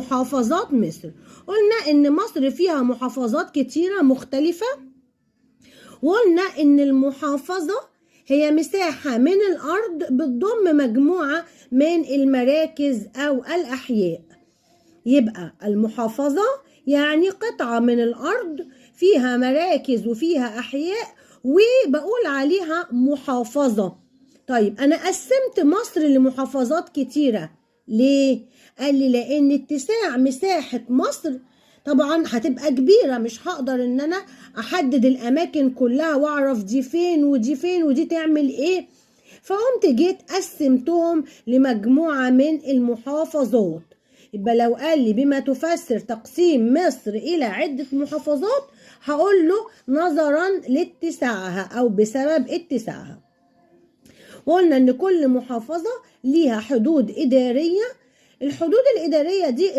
محافظات مصر. قلنا إن مصر فيها محافظات كتيرة مختلفة، وقلنا إن المحافظة هي مساحة من الأرض بتضم مجموعة من المراكز أو الأحياء. يبقى المحافظة يعني قطعة من الأرض فيها مراكز وفيها أحياء، وبقول عليها محافظة. طيب أنا قسمت مصر لمحافظات كتيرة ليه؟ قال لي لأن اتساع مساحة مصر طبعا هتبقى كبيرة، مش هقدر ان انا احدد الاماكن كلها واعرف دي فين ودي فين ودي تعمل ايه، فقمت جيت قسمتهم لمجموعة من المحافظات. يبقى لو قال لي بما تفسر تقسيم مصر الى عدة محافظات، هقول له نظرا لاتساعها او بسبب اتساعها. وقلنا ان كل محافظة ليها حدود ادارية، الحدود الادارية دي